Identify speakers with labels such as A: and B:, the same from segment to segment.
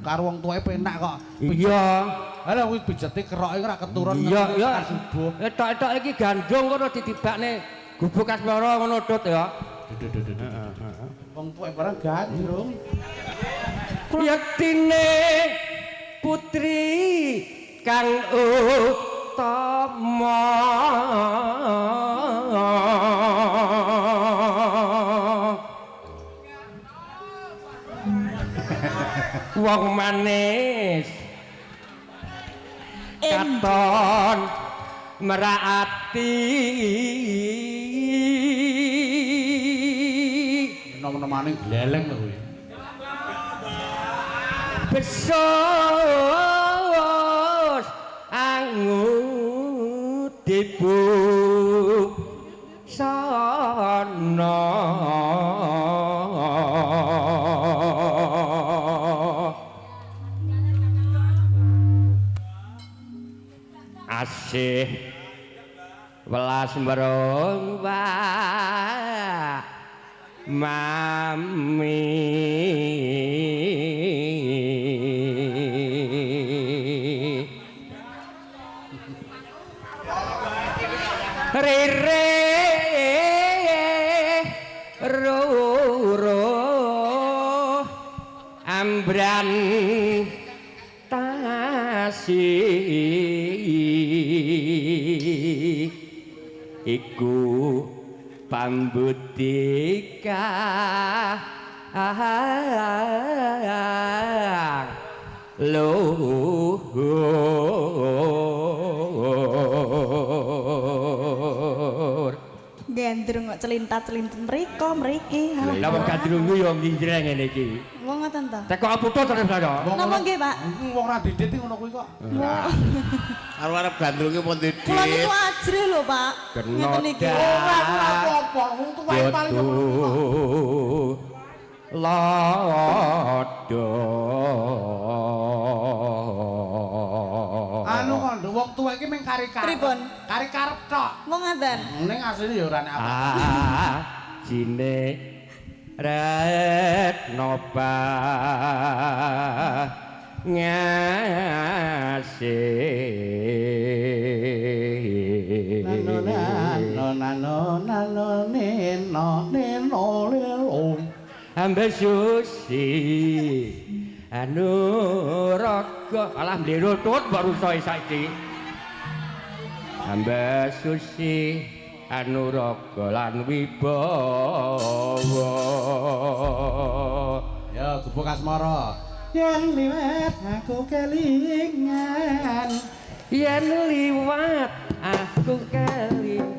A: Karo wong tuweke penak kok.
B: Iya.
A: Lah kuwi pijete keroke ora keturun
B: Iya, iya.
A: tekan subuh.
B: Etok-etok iki gandrung ngono ditibakne gubuk asmara ngono Tut ya.
A: Wong tuwek barang gandrung.
B: Yektine putri kang utama. Wong manis katon meraati.
A: Nom-nomane gleleng lho kuwi.
B: Besos angu dibu sana. Asih welas merung Pak Mami. Rere roro ambran tasi iku pambudika luhur.
C: Gandrung kok celintat-celintut mriko mriki.
B: Lah wong gandrungku ya nginjreng ngene iki.
C: Wong ngoten to.
B: Teko putus terus ta.
C: Napa nggih, Pak?
A: Wong ora didit iki ngono kuwi kok.
D: Karo arep gandrunge pun didit.
C: Kula niku ajrih lho, Pak. Ngeten iki.
A: Ora apa-apa, wong tuwek paling ngono kuwi kok.
B: Lado.
A: Anu kondo wong tuwek iki mung kari karep.
C: Pripun?
A: Kari karep tok.
C: Wong ngaten.
A: Ning asline ya ora nek apa.
B: Jine retno ngasih.
A: Nano nano nano nano neno neno lelo.
B: Ambe susi anu raga alah mlero tut baru sae saiki. Ambe susi anu raga lan wibawa.
A: Ya gubuk asmara. Yen liwat aku kelingan.
B: Yen liwat aku kelingan.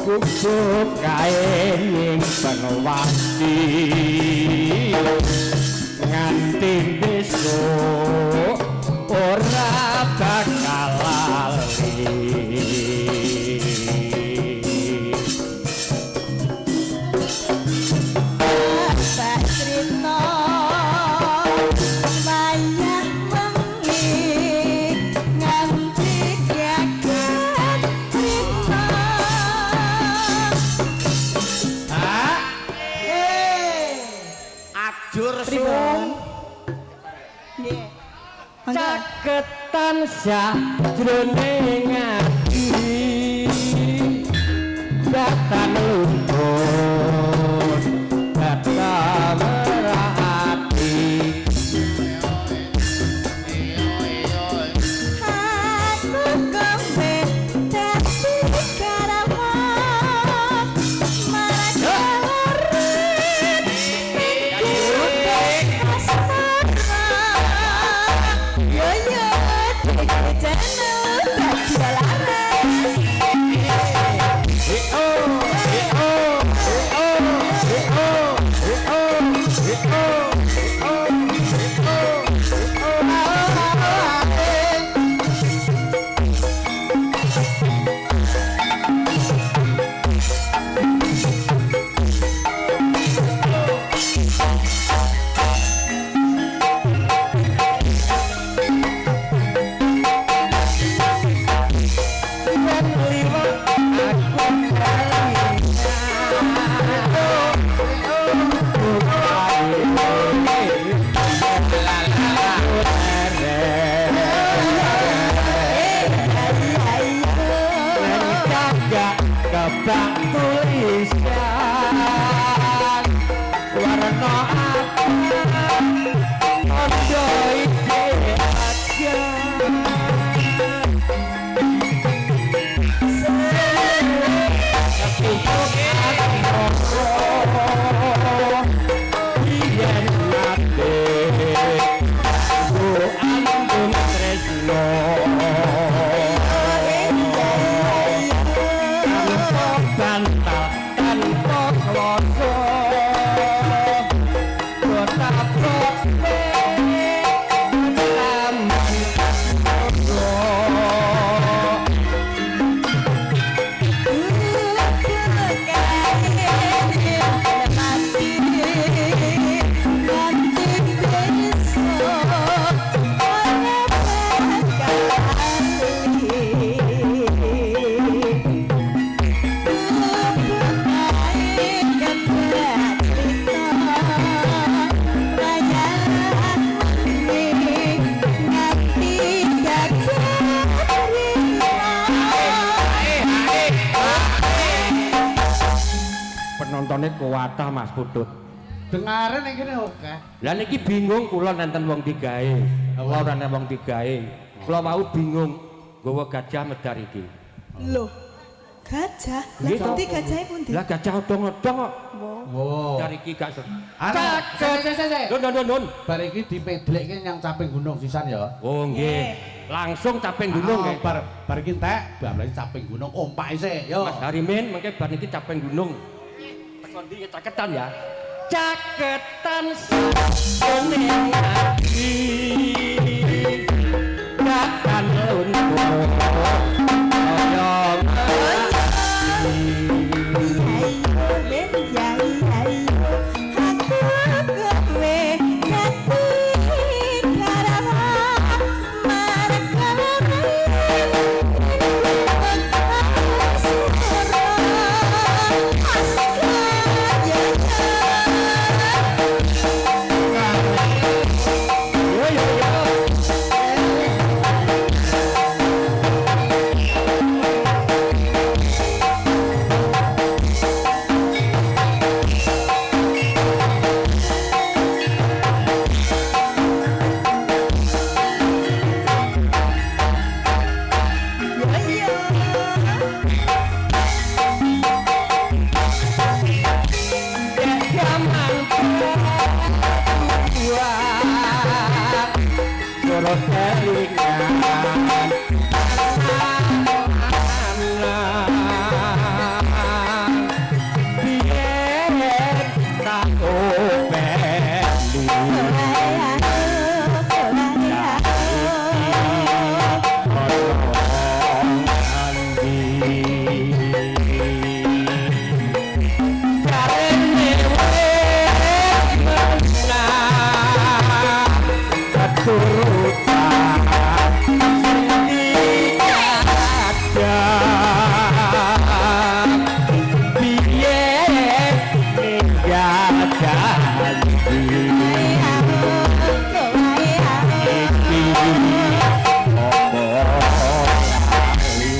B: Gubuk kae nyimpen wati nganti besok ora bakal lali.
C: Bak crita wayah wengi nganti gagat rina.
D: Ajur sung.
C: Nggih.
B: Caketan sajroning ati datan lumpur data merah. Karena aku iki aja. Yen nate ku andung tresno tanpa bantal tanpa kloso betapa taman. Penontonnya kuatah Mas Putut.
A: Dengare ning kene oke.
B: Lah niki bingung kula nenten wong digawe. Kula ora nenten wong digawe. Kula wau bingung nggawa gajah medar iki.
C: Loh, gajah? Lah
B: Nggih,
C: pundi
B: toh.
C: gajahe pundi?
B: Lah gajah odong-odong kok.
A: Oh.
B: Medar iki gak ser.
A: Anu, sik sik sik.
B: Nun nun nun.
A: Bar iki dipedlekke nyang caping gunung sisan ya.
B: Oh nggih. Langsung caping gunung
A: Ah,
B: nggih.
A: Bar bar iki entek, bar iki caping gunung ompake sik yo.
B: Mas Harimin mengke bar niki caping gunung. Teko ndi caketan ya? Caketan sakjane ati. Takkan luntur. Kaya Yo yo yo. Jaman tua Suruh kelingan Biyen tak openi Jarene wis menang keturutan sing dikadang biyen ninggal janji iki opo lali.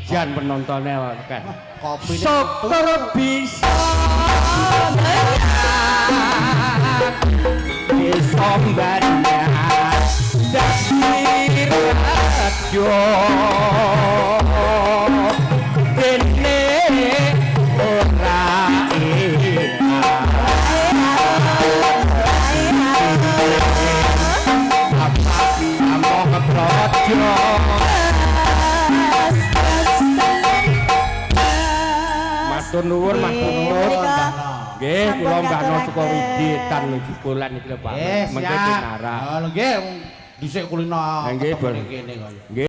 B: Jan penontonnya kan.
A: Kopi
B: Syukur bisa bisa banyak dadi raja dene ora ilang apa among praja. Matur nuwun Mas Putut. Nggih, kula
C: Sampun
B: Mbah No
C: katuraken.
B: Sukoruji tan niki bulan niki lho Pak.
A: Eh,
B: Mengke
A: siap.
B: pinarak.
A: Oh, nggih, dhisik kulino
B: Nggih,
A: ketemu
B: Bol.
A: ning kene kaya.
B: Nggih.